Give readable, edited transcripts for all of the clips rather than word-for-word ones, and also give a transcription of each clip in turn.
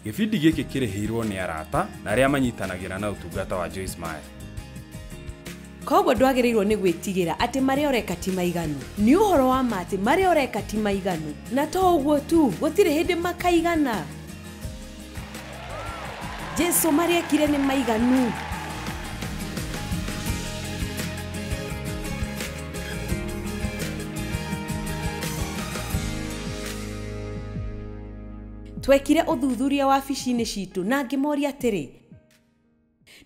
Gĩbindi gĩkĩ kĩrĩhĩirwo nĩ arata na arĩa manyitanagĩra na ũtungata wa Joyce Meyer. Koguo ndwagĩrĩirwo nĩ gwĩtigĩra atĩ marĩa ũreka ti maiganu. Nĩ ũhoro wa ma atĩ marĩa ũreka ti maiganu. Na to ũguo tu, gũtirĩ hĩndĩ makaigana. Jesu marĩa ekire nĩ maiganu. Twekire ũthuthuria wabici-inĩ citũ na ngĩmoria atĩrĩ,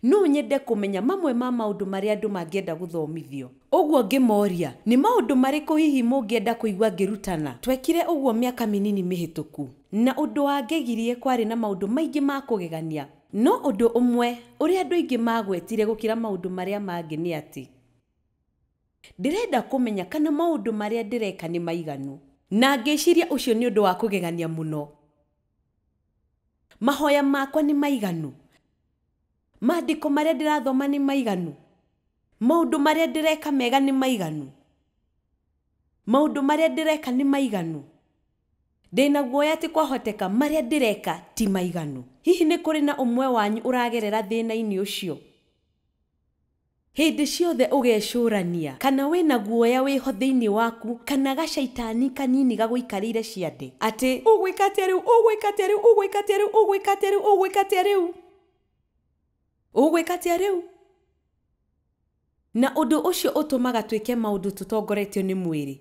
no nyende kũmenya mamwe ma maũndũ marĩa andũ mangĩenda gũthomithio. Ũguo ngĩmoria, nĩ maũndũ marĩkũ hihi mũngĩenda kũigua ngĩrutana? Twekire ũguo mĩaka mĩnini mĩhĩtũku. Na ũndũ wangegirie kwarĩ na maũndũ maingĩ ma kũgegania. No ũndũ ũmwe ũrĩa andũ aingĩ magwetire gũkĩra maũndũ marĩa mangĩ nĩ atĩ ndĩrenda kũmenya kana maũndũ marĩa ndĩreka nĩ maiganu. Na ngĩciria ũcio nĩ ũndũ wa kũgegania mũno. Mahoya makwa nĩ maiganu. Maandĩko marĩa ndĩrathoma nĩ maiganu. Maũndũ marĩa ndĩreka mega nĩ maiganu. Maũndũ marĩa ndĩreka nĩ maiganu. Ndĩna guoya atĩ kwahoteka marĩa ndĩreka ti maiganu. Hihi nĩ kũrĩ na ũmwe wanyu ũragerera thĩna-inĩ ũcio? Hĩndĩ ciothe ũgecũrania kana wĩna guoya wĩho thĩinĩ waku kana gacaitani kanini gagũikarĩire ciande atĩ ũgwĩka atĩa rĩu, ũgwĩka atĩa rĩu, ũgwĩka atĩa rĩu, ũgwĩka atĩa rĩu, ũgwĩka atĩa rĩu, ũgwĩka atĩa rĩu. Na ũndũ ũcio ũtũmaga twĩke maũndũ tũtongoretio nĩ mwĩrĩ.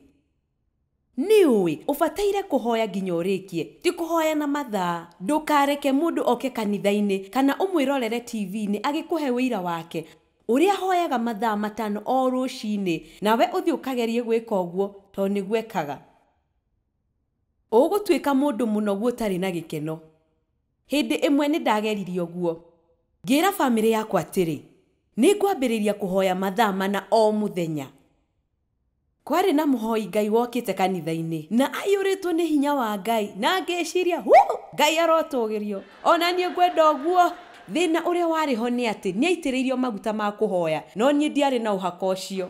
Nĩ ũĩ ũbataire kũhoya nginya ũrĩkie, ti kũhoya na mathaa. Ndũkareke mũndũ oke kanitha-inĩ kana ũmwĩrorere TV-inĩ agĩkũhe ũira wake ũrĩa ahoyaga mathaa 5 o rũcinĩ, nawe ũthiĩ ũkagerie gwĩka ũguo tondũ nĩguo ekaga. Ũgũtuĩka mũndũ mũnogu ũtarĩ na gĩkeno. Hĩndĩ ĩmwe nĩ ndageririe ũguo. Ngĩra bamĩrĩ yakwa atĩrĩ, nĩ ngwambĩrĩria kũhoya mathaa 4 o mũthenya. Kwarĩ na mũhoi Ngai wokĩte kanitha-inĩ na aiyũrĩtwo nĩ hinya wa Ngai, na ngĩciria, hu, Ngai arotũgĩrio, ona niĩ ngwenda ũguo. Thĩna ũrĩa warĩ ho nĩ atĩ nĩ aitĩrĩirio maguta ma kũhoya, no niĩ ndiarĩ na ũhaka ũcio.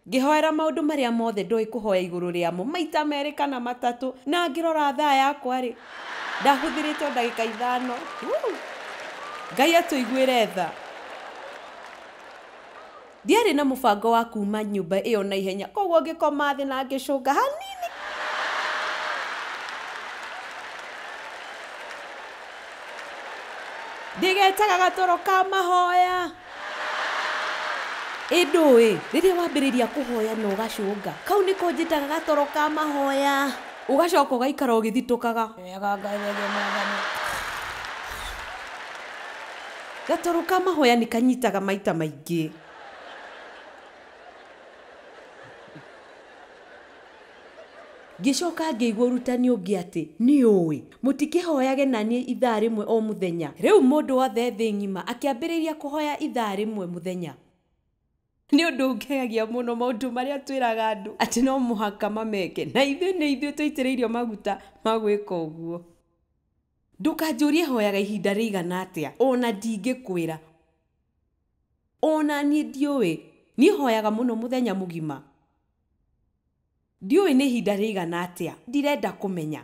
Ngĩhoera maũndũ marĩa mothe ndoĩ kũhoya igũrũ rĩamo maita 2 kana 3, na ngĩrora thaa yakwa rĩ, ndahũthĩrĩte o ndagĩka 5. Ngai atũiguĩre tha. Ndiarĩ na mũbango wa kuma nyũmba ĩyo na ihenya, koguo ngĩkoma thĩ na ngĩcũnga hanini. Ndigetaga gatoro ka mahoya. Ĩndũĩ, rĩrĩa wambĩrĩria kũhoya na ũgacũnga, kau nĩko njĩtaga gatoro ka mahoya. Ũgacoka ũgaikara ũgĩthitũkaga. Wega Ngai, wega Mwathani. Gatoro ka mahoya nĩ kanyitaga maita maingĩ. Ngĩcoka ngĩigua ũrutani ũngĩ atĩ nĩ ũĩ mũtikĩhoyage na niĩ ithaa 1 o mũthenya. Rĩu mũndũ wothe thĩ ng'ima akĩambĩrĩria kũhoya ithaa 1 mũthenya. Nĩ ũndũ ũngegagia mũno maũndũ marĩa twĩraga andũ atĩ no mũhaka mameke, na ithuĩ nĩ ithuĩ tũitĩrĩirio maguta ma gwĩka ũguo. Ndũkanjũrie hoyaga ihinda rĩigana atĩa, ona ndingĩkwĩra, ona niĩ ndiũĩ. Niĩ hoyaga mũno mũthenya mũgima. Ndiũĩ nĩ ihinda rĩigana atĩa, ndirenda kũmenya.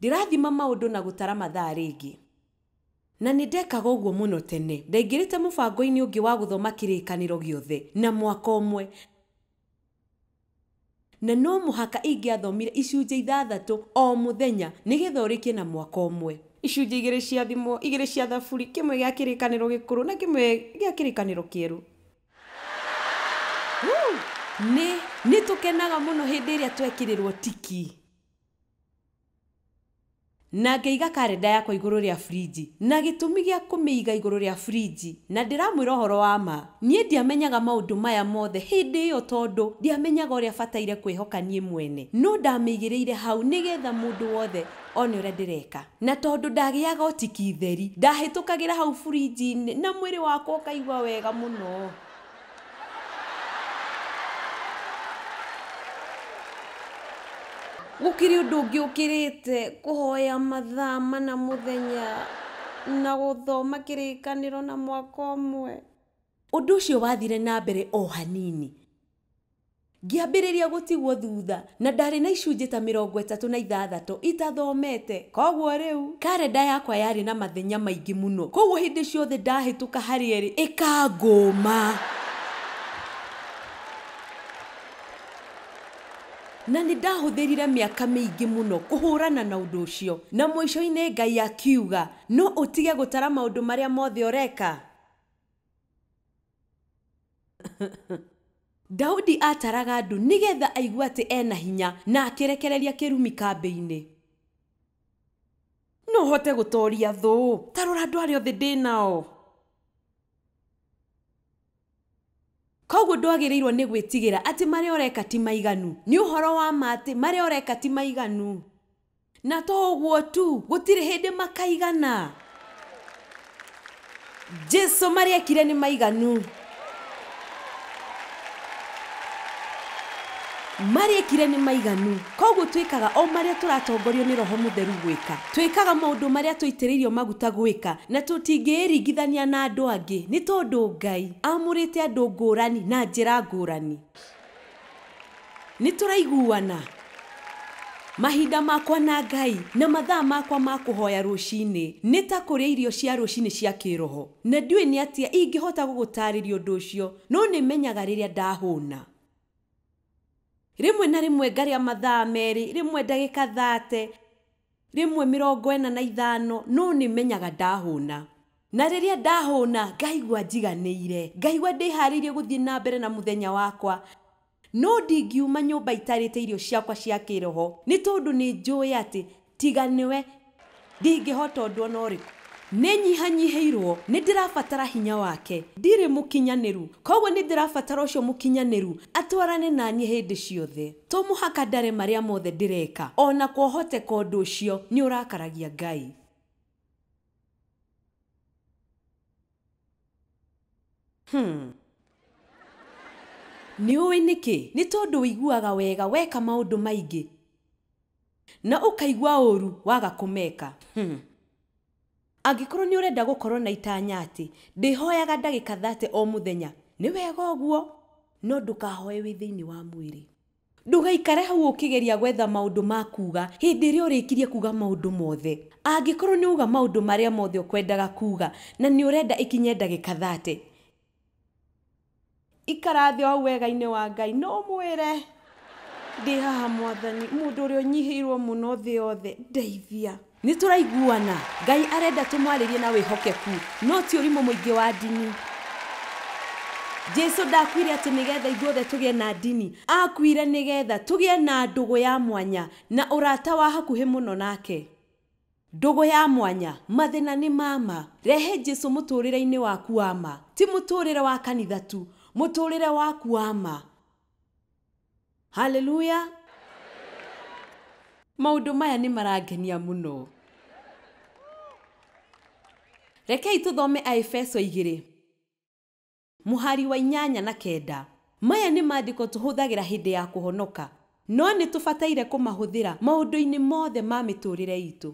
Ndĩrathima maũndũ na gũtara mathaa rĩngĩ. Na nĩ ndekaga ũguo mũno tene. Ndaingĩrĩte mũbango-inĩ ũngĩ wa gũthoma kĩrĩkanĩro gĩothe na mwaka ũmwe, na no mũhaka ingĩathomire icunjĩ 6 o mũthenya nĩgetha ũrĩkie na mwaka ũmwe. Icunjĩ 2 cia thimo, 2 cia thaburi, kĩmwe gĩa kĩrĩkanĩro gĩkũrũ na kĩmwe gĩa kĩrĩkanĩro kĩerũ. Nĩ tũkenaga mũno hĩndĩ ĩrĩa twekĩrĩrwo tiki. Na ngĩiga karenda yakwa igũrũ rĩa frinji, na gĩtũmi gĩa kũmĩiga igũrũ rĩa frinji, na ndĩramwĩra ũhoro wa ma, niĩ ndiamenyaga maũndũ maya mothe hĩndĩ ĩyo tondũ ndiamenyaga ũrĩa bataire kwĩhoka niĩ mwene, no ndamĩigĩrĩire hau nĩgetha mũndũ wothe one ũrĩa ndĩreka. Na tondũ ndagĩaga ũtiki theri, ndahĩtũkagĩra hau frinji-inĩ na mwĩrĩ wakwa ũkaigua wega mũno. Gũkĩrĩ ũndũ ũngĩ ũkĩrĩte kũhoya mathaa 4 mũthenya na gũthoma kĩrĩkanĩro na mwaka ũmwe. Ũndũ ũcio wathire na mbere o hanini. Ngĩambĩrĩria gũtigwo thutha na ndarĩ na icunjĩ ta 36 itathomete. Koguo rĩu karenda yakwa yarĩ na mathenya maingĩ mũno, koguo hĩndĩ ciothe ndahĩtũka harĩ erĩ ĩkangũma. Na nĩ ndahũthĩrire mĩaka mĩingĩ mũno kũhũrana na ũndũ ũcio, na mũico-inĩ Ngai akiuga no ũtige gũtara maũndũ marĩa mothe ũreka. Daudi ataraga andũ nĩgetha aigue atĩ ena hinya na akĩrekereria kĩrumi kambĩ-inĩ. No hote gũtoria thũ, ta rora andũ arĩa othe ndĩ nao. Koguo ndwagĩrĩirwo nĩ gwĩtigĩra atĩ marĩa ũreka ti maiganu. Nĩ ũhoro wa ma atĩ marĩa ũreka ti maiganu. Na to ũguo tu, gũtirĩ hĩndĩ makaigana. Jesu marĩa ekire nĩ maiganu. Marĩa ekire nĩ maiganu. Koguo twĩkaga o marĩa tũratongorio nĩ Roho Mũtheru gwĩka. Twĩkaga maũndũ marĩa tũitĩrĩirio maguta gwĩka, na tũtingĩĩringithania na andũ angĩ, nĩ tondũ Ngai amũrĩte andũ ngũrani na njĩra ngũrani. Nĩ tũraiguana. Mahinda makwa na Ngai na mathaa makwa ma kũhoya rũcinĩ nĩ ta kũrĩa irio cia rũcinĩ cia kĩroho, na ndiũĩ nĩ atĩa ingĩhota gũgũtarĩria ũndũ ũcio, no nĩ menyaga rĩrĩa ndahũna. Rĩmwe na rĩmwe ngarĩa mathaa 2, rĩmwe ndagĩka 30, rĩmwe 45, no nĩ menyaga ndahũna. Na rĩrĩa ndahũna ngaigua njiganĩire, ngaigua ndĩharĩirie gũthiĩ na mbere na mũthenya wakwa. No ndingiuma nyũmba itarĩte irio ciakwa cia kĩroho, nĩ tondũ nĩ njũĩ atĩ tiga nĩwe ndingĩhota ũndũ ona ũrĩkũ. Nĩ nyihanyihĩirwo, nĩ ndĩrabatara hinya wake. Ndirĩ mũkinyanĩru, koguo nĩ ndĩrabatara ũcio mũkinyanĩru atwarane naniĩ hĩndĩ ciothe. To mũhaka ndare marĩa mothe ndĩreka, ona kwahoteka ũndũ ũcio nĩ ũrakaragia Ngai. Nĩ ũĩ nĩkĩ? Nĩ tondũ ũiguaga wega weka maũndũ maingĩ na ũkaigua ũru waga kũmeka. Angĩkorwo nĩ ũrenda gũkorwo na itanya atĩ ndĩhoyaga ndagĩka 30 o mũthenya, nĩ wega ũguo, no ndũkahoe wĩ thĩinĩ wa mwĩrĩ. Ndũgaikare hau ũkĩgeria gwetha maũndũ ma kuga hĩndĩ ĩrĩa ũrĩkirie kuga maũndũ mothe. Angĩkorwo nĩ uga maũndũ marĩa mothe ũkwendaga kuga na nĩ ũrenda ikinye ndagĩka 30, ikara thĩ o hau wega-inĩ wa Ngai, no mwĩre ndĩ haha Mwathani, mũndũ ũrĩa ũnyihĩirwo mũno thĩ yothe, ndeithia. Nĩ tũraiguana. Ngai arenda tũmwarĩrie na wĩhokeku, no ti ũrimũ mũingĩ wa ndini. Jesu ndakuire atĩ nĩgetha ithuothe tũgĩe na ndini, akuire nĩgetha tũgĩe na ndũgũ ya mwanya na ũrata wa hakuhĩ mũno nake. Ndũgũ ya mwanya, mathĩna nĩ mama. Rehe Jesu mũtũrĩre-inĩ waku wa ma, ti mũtũrĩre wa kanitha tu, mũtũrĩre waku wa ma. Haleluya. Maũndũ maya nĩ marangenia mũno. Rekei tũthome Aefeso 2 mũhari wa 8 na 9. Maya nĩ maandĩko tũhũthagĩra hĩndĩ ya kũhonoka, no nĩ tũbataire kũmahũthĩra maũndũ-inĩ mothe ma mĩtũrĩre itũ.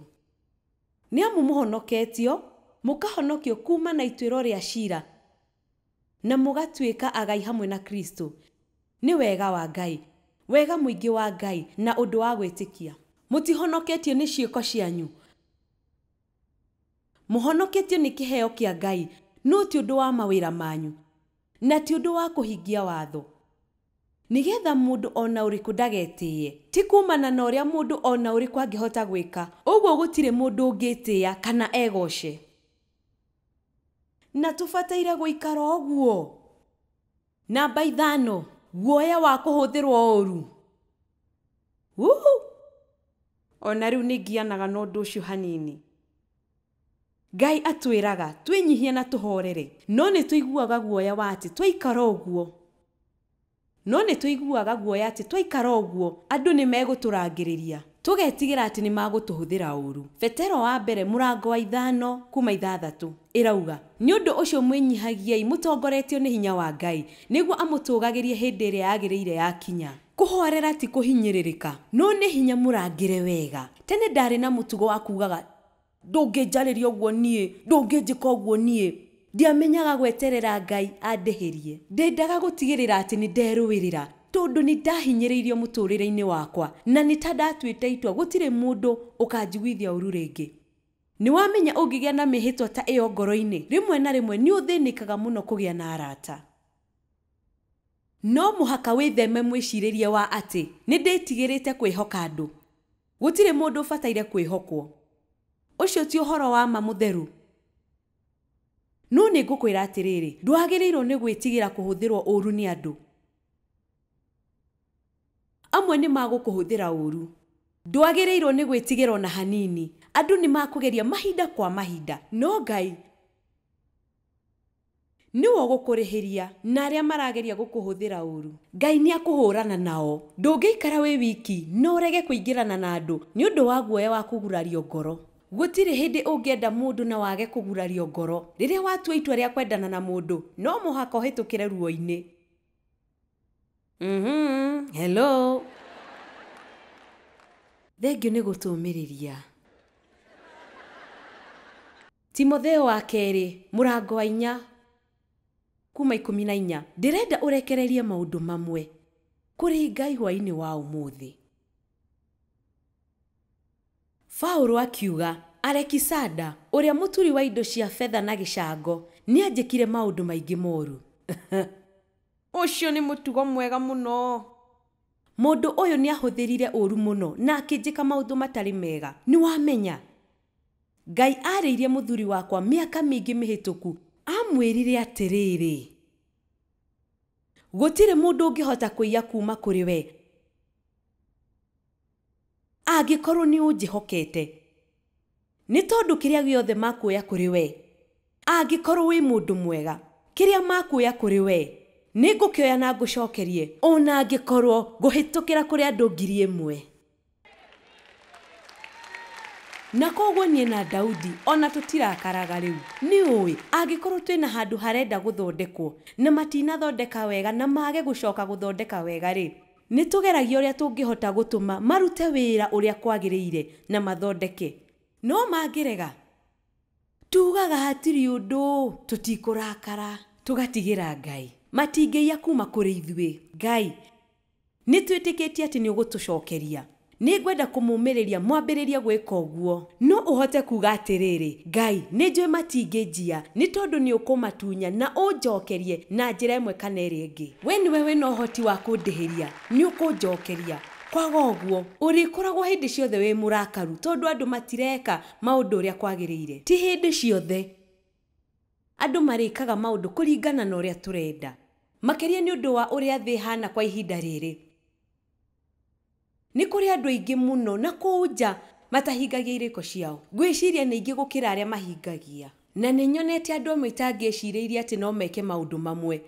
Nĩ amu mũhonoketio, mũkahonokio kuma na ituĩro rĩa cira, na mũgatuĩka agai hamwe na Kristo. Nĩ wega wa Ngai, wega mũingĩ wa Ngai, na ũndũ wa gwĩtĩkia. Mũtihonoketio nĩ ciĩko cianyu, mũhonoketio nĩ kĩheo kĩa Ngai, no ti ũndũ wa mawĩra manyu, na ti ũndũ wa kũhingia watho, nĩgetha mũndũ ona ũrĩkũ ndagetĩĩe. Ti kumana na ũrĩa mũndũ ona ũrĩkũ angĩhota gwĩka, ũguo gũtirĩ mũndũ ũngĩtĩĩa kana egoce. Na tũbataire gũikara ũguo. Namba 5, guoya wa kũhũthĩrwo ũru. Ona rĩu nĩ ngianaga na ũndũ ũcio hanini. Ngai atwĩraga twĩnyihie na tũhorere, no nĩ tũiguaga guoya wa atĩ twaikara ũguo. No nĩ tũiguaga guoya atĩ twaikara ũguo andũ nĩ megũtũrangĩrĩria, tũgetigĩra atĩ nĩ magũtũhũthĩra ũru. Petero wa mbere mũrango wa 5 kuma 6 ĩrauga, nĩ ũndũ ũcio mwĩnyihagiei mũtongoretio nĩ hinya wa Ngai, nĩguo amũtũgagĩrie hĩndĩ ĩrĩa yagĩrĩire yakinya. Kũhorera ti kũhinyĩrĩrĩka, no nĩ hinya mũrangĩre wega. Tene ndarĩ na mũtugo wa kugaga ndũngĩnjarĩria ũguo niĩ, ndũngĩnjĩka ũguo niĩ. Ndiamenyaga gweterera Ngai andĩhĩrie. Ndendaga gũtigĩrĩra atĩ nĩ nderũĩrĩra. Tondũ nĩ ndahinyĩrĩirio mũtũrĩre-inĩ wakwa na nĩ ta ndatuĩte itua gũtirĩ mũndũ ũkanjiguithia ũru rĩngĩ. Nĩ wamenya ũngĩgĩa na mĩhĩtwa ta ĩyo ngoro-inĩ, rĩmwe na rĩmwe nĩ ũthĩnĩkaga mũno kũgĩa na arata. No mũhaka wĩtheme mwĩcirĩrie wa atĩ nĩ ndĩtigĩrĩte kwĩhoka andũ. Gũtirĩ mũndũ ũbataire kwĩhokwo. Ũcio ti ũhoro wa ma mũtheru. No nĩ ngũkwĩra atĩrĩrĩ, ndwagĩrĩirwo nĩ gwĩtigĩra kũhũthĩrwo ũru nĩ andũ. Amwe nĩ magũkũhũthĩra ũru. Ndwagĩrĩirwo nĩ gwĩtigĩra ona hanini. Andũ nĩ makũgeria mahinda kwa mahinda, no Ngai nĩwe ũgũkũrĩhĩria na arĩa marageria gũkũhũthĩra ũru. Ngai nĩ akũhũrana nao. Ndũngĩikara wĩ wiki na ũrege kũingĩrana na andũ nĩ ũndũ wa guoya wa kũgurario ngoro. Gũtirĩ hĩndĩ ũngĩenda mũndũ na wage kũgurario ngoro. Rĩrĩa watua itua rĩa kwendana na mũndũ, no mũhaka ũhĩtũkĩre ruo-inĩ. Hello. Thengiũ nĩ gũtũmĩrĩria. Timotheo wa kerĩ mũrango wa 4 kuma 14. Ndĩrenda ũrekererie maũndũ mamwe kũrĩ Ngai hwaĩ-inĩ wa ũmũthĩ. Paũlũ akiuga, Alekisanda ũrĩa mũturi wa indo cia betha na gĩcango nĩanjĩkire maũndũ maingĩ moru. Ũcio nĩ mũtugo mwega mũno. Mũndũ ũyũ nĩahũthĩrire ũru mũno na akĩnjĩka maũndũ matarĩ mega. Nĩ wamenya Ngai arĩirie mũthuri wakwa mĩaka mĩingĩ mĩhĩtũku, amwĩrire atĩrĩrĩ, gũtirĩ mũndũ ũngĩhota kũiya kuma kũrĩ we angĩkorwo nĩ ũnjĩhokete. Nĩ tondũ kĩrĩa gĩothe makuoya kũrĩ we, angĩkorwo wĩ mũndũ mwega, kĩrĩa makuoya kũrĩ we nĩ ngũkĩoya na ngũcokerie, ona angĩkorwo ngũhĩtũkĩra kũrĩ andũ 1,000. Na koguo niĩ na Daudi ona tũtirakaraga rĩu. Nĩ ũĩ angĩkorwo twĩna handũ harenda gũthondekwo na matinathondeka wega na mage gũcoka gũthondeka wega rĩ, nĩ tũgeragia ũrĩa tũngĩhota gũtũma marute wĩra ũrĩa kwagĩrĩire na mathondeke. No mangĩrega, tugaga hatirĩ ũndũ, tũtikũrakara, tũgatigĩra Ngai. Matingĩiya kuma kũrĩ ithuĩ. Ngai, nĩ twĩtĩkĩtie atĩ nĩ ũgũtũcokeria. Nĩ ngwenda kũmũmĩrĩria mwambĩrĩrie gwĩka ũguo. No ũhote kuga atĩrĩrĩ, Ngai, nĩ njũĩ matingĩnjia nĩ tondũ nĩ ũkũmatunya na ũnjokerie na njĩra ĩmwe kana ĩrĩa ĩngĩ. We nĩwe wĩna ũhoti wa kũndĩhĩria, nĩ ũkũnjokeria. Kwaga ũguo, ũrĩkoragwo hĩndĩ ciothe wĩ mũrakaru tondũ andũ matireka maũndũ ũrĩa kwagĩrĩire. Ti hĩndĩ ciothe andũ marĩkaga maũndũ kũringana na ũrĩa tũrenda, makĩria nĩ ũndũ wa ũrĩa thĩ ĩhana kwa ihinda rĩrĩ. Nĩ kũrĩ andũ aingĩ mũno na kũu nja matahingagia irĩko ciao. Ngwĩciria nĩ aingĩ gũkĩra arĩa mahingagia. Na nĩ nyonete andũ amwe itangĩecirĩirie atĩ no meke maũndũ mamwe.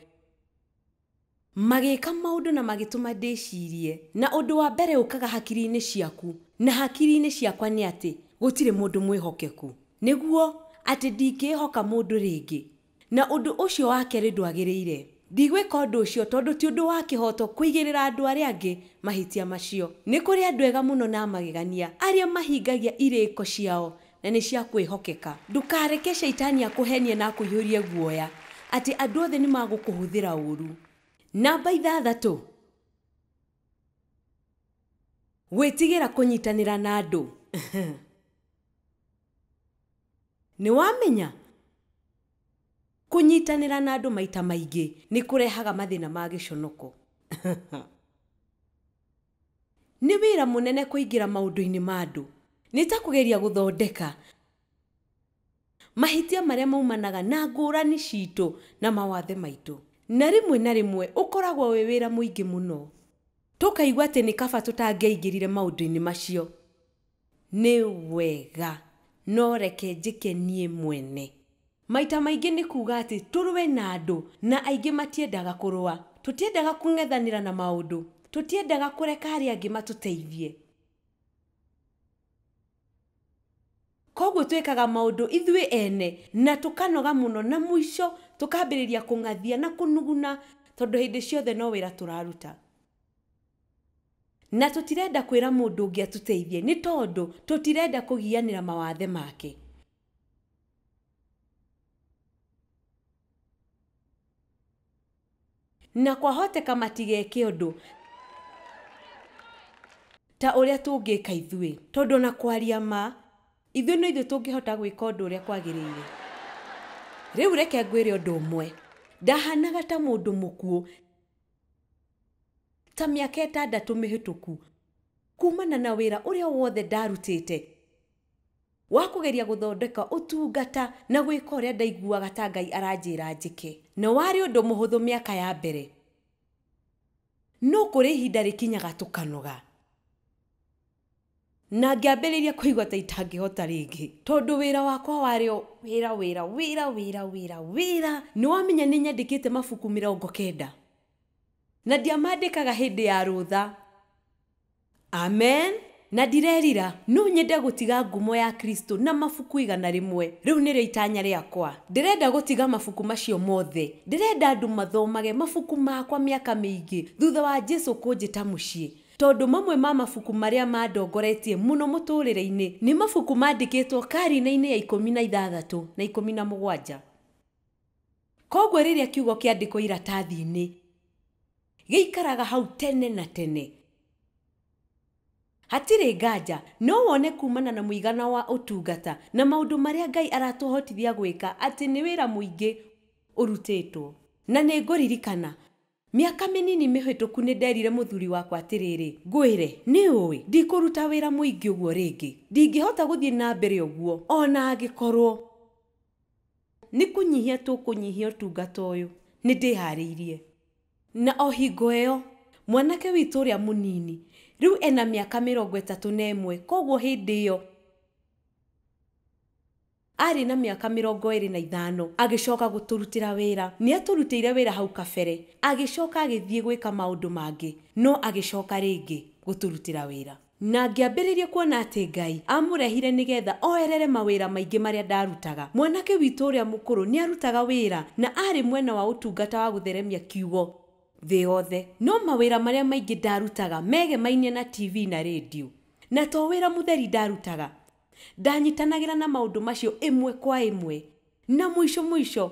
Magĩka maũndũ na magĩtũma ndĩcirie. Na ũndũ wa mbere ũkaga hakiri-inĩ ciaku na hakiri-inĩ ciakwa nĩ atĩ gũtirĩ mũndũ mwĩhokeku. Nĩguo atĩ ndingĩhoka mũndũ rĩngĩ. Na ũndũ ũcio wa kerĩ ndwagĩrĩire. Ndigwĩka ũndũ ũcio tondũ ti ũndũ wa kĩhooto kũigĩrĩra andũ arĩa angĩ mahĩtia macio. Nĩ kũrĩ andũ ega mũno na magegania arĩa mahingagia irĩko ciao na nĩ cia kwĩhokeka. Ndũkareke caitani akũhenie na akũiyũrie guoya atĩ andũ othe nĩ magũkũhũthĩra ũru. Namba 6, gwĩtigĩra kũnyitanĩra na andũ. Nĩ wamenya kũnyitanĩra na andũ maita maingĩ nĩ kũrehaga mathĩna ma gĩconoko. Nĩ wĩra mũnene kũingĩra maũndũ-inĩ ma andũ. Nĩ ta kũgeria gũthondeka mahĩtia marĩa maumanaga na ngũrani citũ na mawathe maitũ. Na rĩmwe na rĩmwe ũkoragwo wĩ wĩra mũingĩ mũno. Tũkaigua atĩ nĩ kaba tũtangĩaingĩrire maũndũ-inĩ macio. Nĩ wega, no reke njĩke niĩ mwene. Maita maingĩ nĩ kuga atĩ tũrũe na andũ na aingĩ matiendaga kũrũa. Tũtiendaga kũng'ethanĩra na maũndũ. Tũtiendaga kũreka arĩa angĩ matũteithie. Koguo twĩkaga maũndũ ithuĩ ene na tũkanoga mũno na mũico tũkambĩrĩria kũng'athia na kũnuguna tondũ hĩndĩ ciothe no wĩra tũraruta. Na tũtirenda kwĩra mũndũ ũngĩ atũteithie nĩ tondũ tũtirenda kũgianĩra mawathe make. Na kwahoteka matigeke ũndũ ta ũrĩa tũngĩka ithuĩ, tondũ na kwaria ma ithuĩ no ithuĩ tũngĩhota gwĩka ũndũ ũrĩa kwagĩrĩire. Rĩu reke ngwĩre ũndũ ũmwe, ndahanaga ta mũndũ mũkuũ ta mĩaka 6 mĩhĩtũku kumana na wĩra ũrĩa wothe ndarutĩte wa kũgeria gũthondeka ũtungata na gwĩka ũrĩa ndaiguaga ta Ngai aranjĩra njĩke. Na warĩ ũndũ mũhũthũ mĩaka ya mbere, no kũrĩ ihinda rĩkinyaga tũkanoga na ngĩambĩrĩria kũigua ta itangĩhota rĩngĩ, tondũ wĩra wakwa warĩ o wĩra wĩra wĩra wĩra wĩra wĩra. Nĩ wamenya nĩ nyandĩkĩte mabuku 90 na ndiamandĩkaga hĩndĩ ya rũtha. Amen. Na ndirerira no nyende gũtiga ngumo ya Kristo na mabuku 100. Rĩu nĩrĩo itanya rĩakwa. Ndĩrenda gũtiga mabuku macio mothe. Ndĩrenda andũ mathomage mabuku makwa mĩaka mĩingĩ thutha wa Jesu kũnjĩta mũciĩ, tondũ mamwe ma mabuku marĩa mandongoretie mũno mũtũrĩre-inĩ nĩ mabuku mandĩkĩtwo karine-inĩ ya 16 na 17. Koguo rĩrĩa kiugo kĩandĩkwo iratathi-inĩ gĩikaraga hau tene na tene. Hatirĩ nganja no wone kumana na mũigana wa ũtungata na maũndũ marĩa Ngai aratũhotithia gwĩka atĩ nĩ wĩra mũingĩ ũrutĩtwo. Na nĩ ngũririkana mĩaka mĩnini mĩhĩtũku nĩ nderire mũthuri wakwa atĩrĩrĩ, ngwĩre nĩ ũĩ ndikũruta wĩra mũingĩ ũguo rĩngĩ, ndingĩhota gũthiĩ na mbere ũguo ona angĩkorwo nĩ kũnyihia tũkũnyihia ũtungata ũyũ, nĩ ndĩharĩirie. Na o hingo ĩyo mwanake witũ ũrĩa mũnini rĩu ena mĩaka 31, koguo hĩndĩ ĩyo arĩ na mĩaka 25 agĩcoka gũtũrutĩra wĩra. Nĩ atũrutĩire wĩra hau kabere, agĩcoka agĩthiĩ gwĩka maũndũ mangĩ, no agĩcoka rĩngĩ gũtũrutĩra wĩra. Na ngĩambĩrĩria kuona atĩ Ngai amũrehire nĩgetha oerere mawĩra maingĩ marĩa ndarutaga. Mwanake witũ ũrĩa mũkũrũ nĩ arutaga wĩra na arĩ mwena wa ũtungata wa gũtheremia kiugo thĩ yothe, no mawĩra marĩa maingĩ ndarutaga megemainie na TV na rĩndiũ. Na to wĩra mũtheri ndarutaga, ndanyitanagĩra na maũndũ macio ĩmwe kwa ĩmwe. Na mũico mũico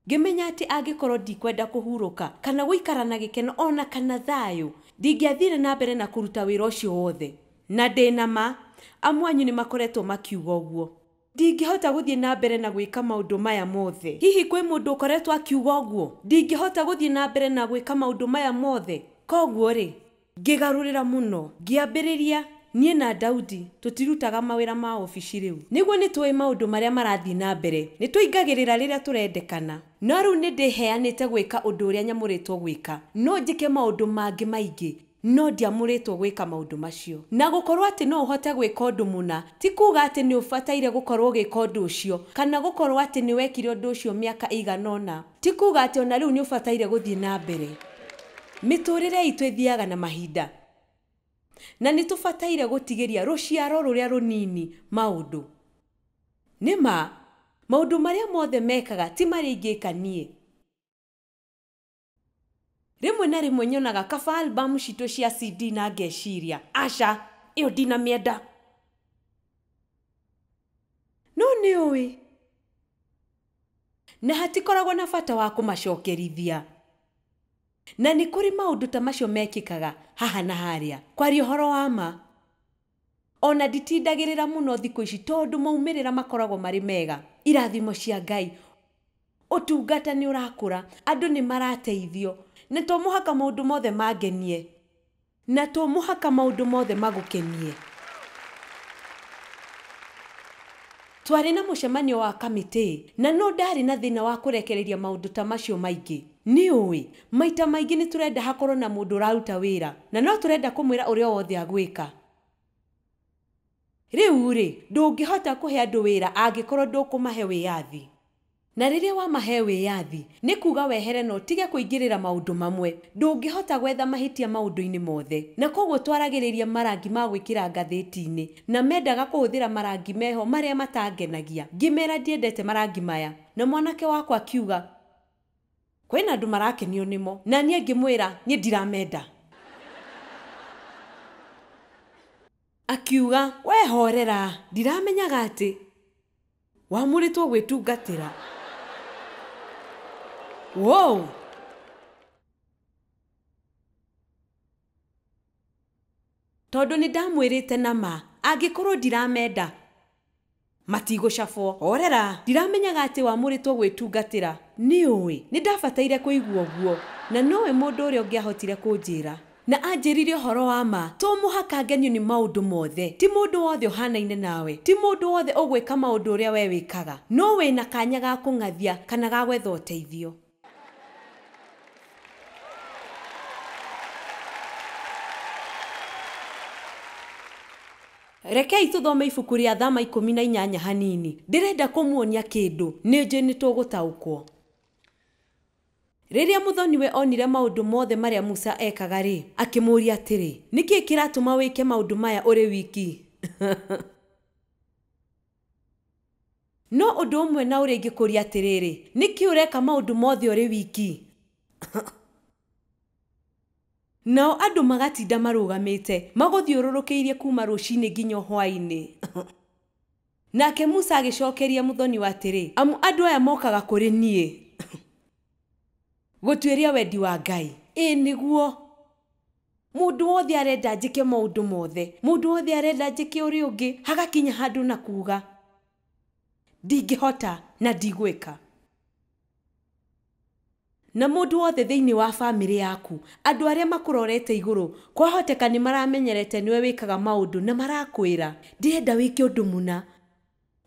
ngĩmenya atĩ angĩkorwo ndikwenda kũhurũka kana gũikara na gĩkeno ona kana thayũ, ndingĩathire na mbere na kũruta wĩra ũcio wothe. Na ndĩna ma amwe anyu nĩ makoretwo makiuga ũguo, ndingĩhota gũthiĩ na mbere na gwĩka maũndũ maya mothe. Hihi kwĩ mũndũ ũkoretwo akiuga ũguo, ndingĩhota gũthiĩ na mbere na gwĩka maũndũ maya mothe? Koguo rĩ, ngĩgarũrĩra mũno, ngĩambĩrĩria niĩ na Daudi tũtirutaga mawĩra ma obici rĩu, nĩguo nĩ tũĩ maũndũ marĩa marathiĩ na mbere, nĩ tũingagĩrĩra rĩrĩa tũrendekana. No rĩu nĩ ndĩheanĩte gwĩka ũndũ ũrĩa nyamũrĩtwo gwĩka, no njĩke maũndũ mangĩ maingĩ, no ndiamũrĩtwo gwĩka maũndũ macio. Na gũkorwo atĩ no ũhote gwĩka ũndũ mũna ti kuga atĩ nĩ ũbataire gũkorwo ũgĩka ũndũ ũcio, kana gũkorwo atĩ nĩ wekire ũndũ ũcio mĩaka ĩigana ũna ti kuga atĩ ona rĩu nĩ ũbataire gũthiĩ na mbere. Mĩtũrĩre itũ ĩthiaga na mahinda, na nĩ tũbataire gũtigĩria rũciaro rũrĩa rũnini maũndũ. Nĩ ma maũndũ marĩa mothe mekaga ti marĩa ingĩka niĩ. Rĩmwe na rĩmwe nyonaga kaba albamu citũ cia CD na ngeciria aca ĩyo ndinamĩenda, no nĩ ũĩ na hatikoragwo na bata wa kũmacokerithia. Na nĩ kũrĩ maũndũ ta macio mekĩkaga haha na harĩa. Kwaria ũhoro wa ma, ona nditindagĩrĩra mũno thikũ ici tondũ maumĩrĩra makoragwo marĩ mega. Irathimo cia Ngai, ũtungata nĩ ũrakũra, andũ nĩ marateithio, na to mũhaka maũndũ mothe mangenie, na to mũhaka maũndũ mothe magũkenie. Twarĩ na mũcemanio wa kamĩtĩ na no ndarĩ na thĩna wa kũrekereria maũndũ ta macio maingĩ. Nĩ ũĩ maita maingĩ nĩ tũrenda hakorwo na mũndũ ũraruta wĩra, na no tũrenda kũmwĩra ũrĩa wothe agwĩka. Rĩu rĩ, ndũngĩhota kũhe andũ wĩra angĩkorwo ndũkũmahe wĩyathi. Na rĩrĩa wamahe wĩyathi nĩ kuga wehere na ũtige kũingĩrĩra maũndũ mamwe. Ndũngĩhota gwetha mahĩtia maũndũ-inĩ mothe. Na koguo twaragĩrĩria marangi ma gwĩkĩra ngathĩti-inĩ, na mendaga kũhũthĩra marangi meho marĩa matangenagia. Ngĩmera ndiendete marangi maya, na mwanake wakwa akiuga kwĩna andũ marakenio nĩmo, na niĩ ngĩmwĩra niĩ ndiramenda. Akiuga we horera, ndiramenyaga atĩ wamũrĩtwo gwĩtungatĩra. Wow! Tondũ nĩ ndamwĩrĩte na ma, angĩkorwo ndiramenda matigũcabwo. Horera, ndiramenyaga atĩ wamũrĩtwo gwĩtungatĩra. Nĩ ũĩ, nĩ ndabataire kũigua ũguo, na nowe mũndũ ũrĩa ũngĩahotire kũnjĩra. Na anjĩrire ũhoro wa ma, to mũhaka ngenio nĩ maũndũ mothe. Ti mũndũ wothe ũhanaine nawe, ti mũndũ wothe ũgwĩka maũndũ ũrĩa we wĩkaga. No wĩna kanya ga kũng'athia kana ga gwetha ũteithio. Rekei tũthome ibuku rĩa Thama 18 hanini. Ndĩrenda kũmuonia kĩndũ, nĩ njũĩ nĩ tũgũtaũkwo. Rĩrĩa mũthoniwe onire maũndũ mothe marĩa Musa ekaga rĩ, akĩmũũria atĩrĩ, nĩkĩ kĩratũma wĩke maũndũ maya ũrĩ wiki? No ũndũ ũmwe na ũrĩa ingĩkũria atĩrĩrĩ, nĩkĩ ũreka maũndũ mothe ũrĩ wiki? Nao andũ magatinda marũgamĩte, magũthiũrũrũkĩirie kuma rũcinĩ nginya hwaĩ-inĩ. Nake Musa agĩcokeria mũthoniwe atĩrĩ, amu andũ aya mokaga kũrĩ niĩ gũtuĩria wendi wa Ngai. Ĩ nĩguo, mũndũ wothe arenda njĩke maũndũ mothe, mũndũ wothe arenda njĩke ũrĩa ũngĩ, hagakinya handũ na kuga ndingĩhota na ndigwĩka. Na mũndũ wothe thĩinĩ wa bamĩrĩ yaku, andũ arĩa makũrorete igũrũ, kwahoteka nĩ maramenyerete nĩwe wĩkaga maũndũ na marakwĩra ndĩrenda wĩke ũndũ mũna,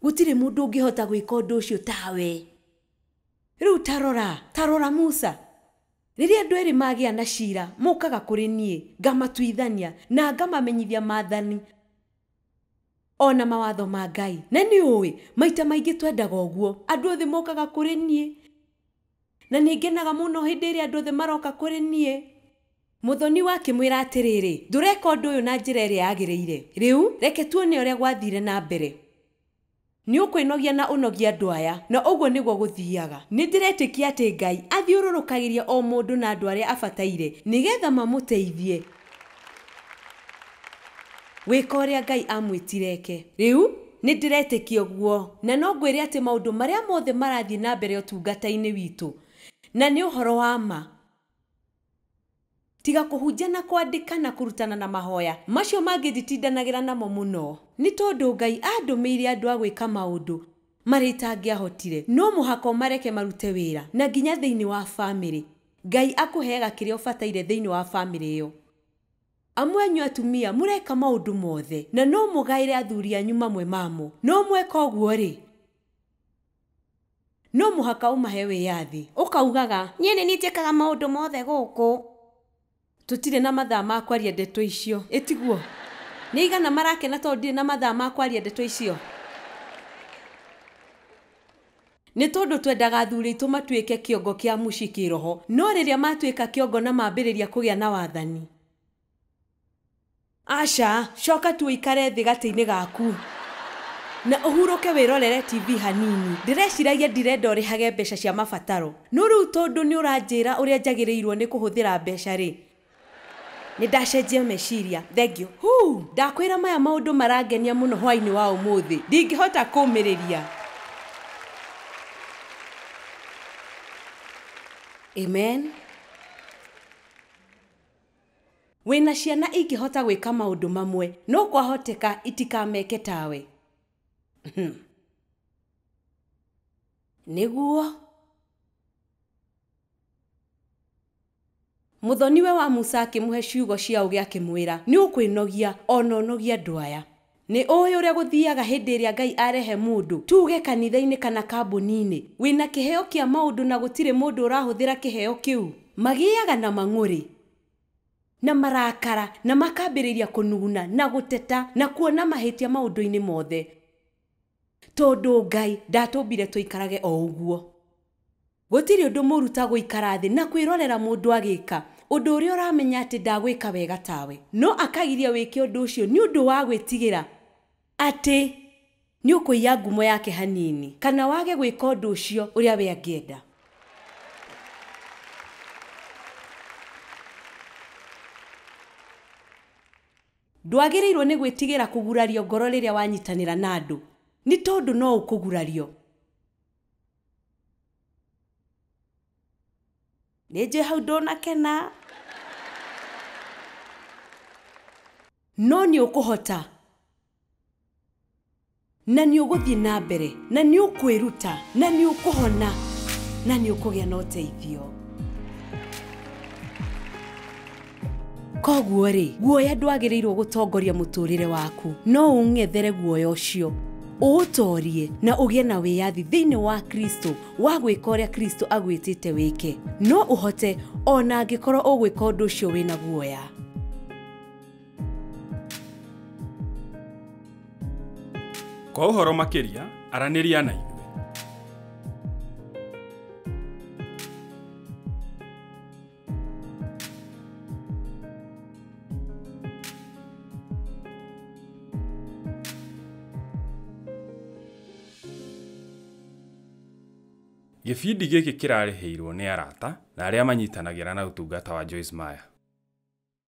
gũtirĩ mũndũ ũngĩhota gwĩka ũndũ ũcio tawe. Rĩu tarora Musa. Rĩrĩa andũ erĩ magĩa na cira, mokaga kũrĩ niĩ, ngamatuithania na ngamamenyithia maathani ona mawatho ma Ngai. Na nĩ ũĩ, maita maingĩ twendaga ũguo, andũ othe mokaga kũrĩ niĩ, na nĩ ngenaga mũno hĩndĩ ĩrĩa andũ othe maroka kũrĩ niĩ. Mũthoni akĩmwĩra atĩrĩrĩ, ndũreka ũndũ ũyũ na njĩra ĩrĩa yagĩrĩire. Rĩu reke tuone ũrĩa gwathire na mbere. Nĩ ũkwĩnogia na ũnogie andũ aya, na ũguo nĩguo gũthiaga. Nĩ ndĩretĩkia atĩ Ngai athiũrũrũkagĩria o mũndũ na andũ arĩa abataire nĩgetha mamũteithie gwĩka ũrĩa Ngai amwĩtire eke. Rĩu nĩ ndĩretĩkia ũguo, na no ngwĩre atĩ maũndũ marĩa mothe marathiĩ na mbere ũtungata-inĩ witũ, na nĩ ũhoro wa ma. Tiga kũhunjia na kwandĩka na kũrutana na mahoya, macio mangĩ nditindanagĩra namo mũno. Nĩ tondũ Ngai andũmĩire andũ a gwĩka maũndũ marĩa itangĩahotire. No mũhaka ũmareke marute wĩra, na nginya thĩinĩ wa bamĩrĩ. Ngai akũheaga kĩrĩa ũbataire thĩinĩ wa bamĩrĩ ĩyo. Amwe anyu atumia mũreka maũndũ mothe, na no mũgaĩre athuri anyu mamwe mamo. No mweka ũguo rĩ, no mũhaka ũmahe wĩyathi. Ũkaugaga, niĩ nĩ niĩ njĩkaga maũndũ mothe gũkũ. Tũtirĩ na mathaa ma kwaria ndeto icio. Ĩtiguo? Nĩ aigana marakena tondũ ndirĩ na mathaa ma kwaria ndeto icio? Nĩ tondũ twendaga athuri aitũ matuĩke kĩongo kĩa mũciĩ kĩroho, no rĩrĩa matuĩka kĩongo na mambĩrĩria kũgĩa na wathani. Aca, coka tu ũikare thĩ gatĩ-inĩ gaku na ũhurũke wĩrorere TV hanini. Ndĩreciragia ndirenda ũrĩhage mbeca cia mabataro, no rĩu tondũ nĩ ũranjĩra ũrĩa njagĩrĩirwo nĩ kũhũthĩra mbeca rĩ, nĩ ndacenjia meciria. Thank you. Hu, ndakwĩra maya maũndũ marangenia mũno hwaĩ-inĩ wa ũmũthĩ, ndingĩhota kũmĩrĩria. Amen. Wĩna ciana ingĩhota gwĩka maũndũ mamwe, no kwahoteka itikameke tawe. Nĩguo. Mũthoniwe wa Musa akĩmũhe ciugo cia ũũgĩ akĩmwĩra, nĩ ũkwĩnogia ona ũnogie andũ aya. Nĩ ũĩ ũrĩa gũthiaga hĩndĩ ĩrĩa Ngai arehe mũndũ, tuge kanitha-inĩ kana kambuni-inĩ, wĩna kĩheo kĩa maũndũ na gũtirĩ mũndũ ũrahũthĩra kĩheo kĩu. Magĩaga na mang'ũrĩ na marakara na makambĩrĩria kũnuguna na gũteta na kuona mahĩtia maũndũ-inĩ mothe. Tondũ Ngai ndatũmbire tũikarage o ũguo. Gũtirĩ ũndũ mũũru ta gũikara thĩ na kwĩrorera mũndũ agĩka ũndũ ũrĩa ũramenya atĩ ndagwĩka wega tawe, no akagiria wĩke ũndũ ũcio nĩ ũndũ wa gwĩtigĩra atĩ nĩ ũkũiya ngumo yake hanini, kana wage gwĩka ũndũ ũcio ũrĩa we angĩenda. Ndwagĩrĩirwo nĩ gwĩtigĩra kũgurario ngoro rĩrĩa wanyitanĩra na andũ, nĩ tondũ no ũkũgurario. Nĩ njũĩ hau ndũnakena. No nĩ ũkũhota, na nĩ ũgũthiĩ na mbere, na nĩ ũkwĩruta, na nĩ ũkũhona, na nĩ ũkũgĩa na ũteithio. Koguo rĩ, guoya ndwagĩrĩirwo gũtongoria mũtũrĩre waku, no ũng'ethere guoya ũcio, ũũtorie na ũgĩe na wĩyathi thĩinĩ wa Kristo wa gwĩka ũrĩa Kristo agwĩtĩte wĩke. No ũhote ona angĩkorwo ũgwĩka ũndũ ũcio wĩna guoya. Kwa ũhoro makĩria, aranĩria na ithuĩ. Gĩbindi gĩkĩ kĩrarĩhĩirwo nĩ arata na arĩa manyitanagĩra na ũtungata wa Joyce Meyer.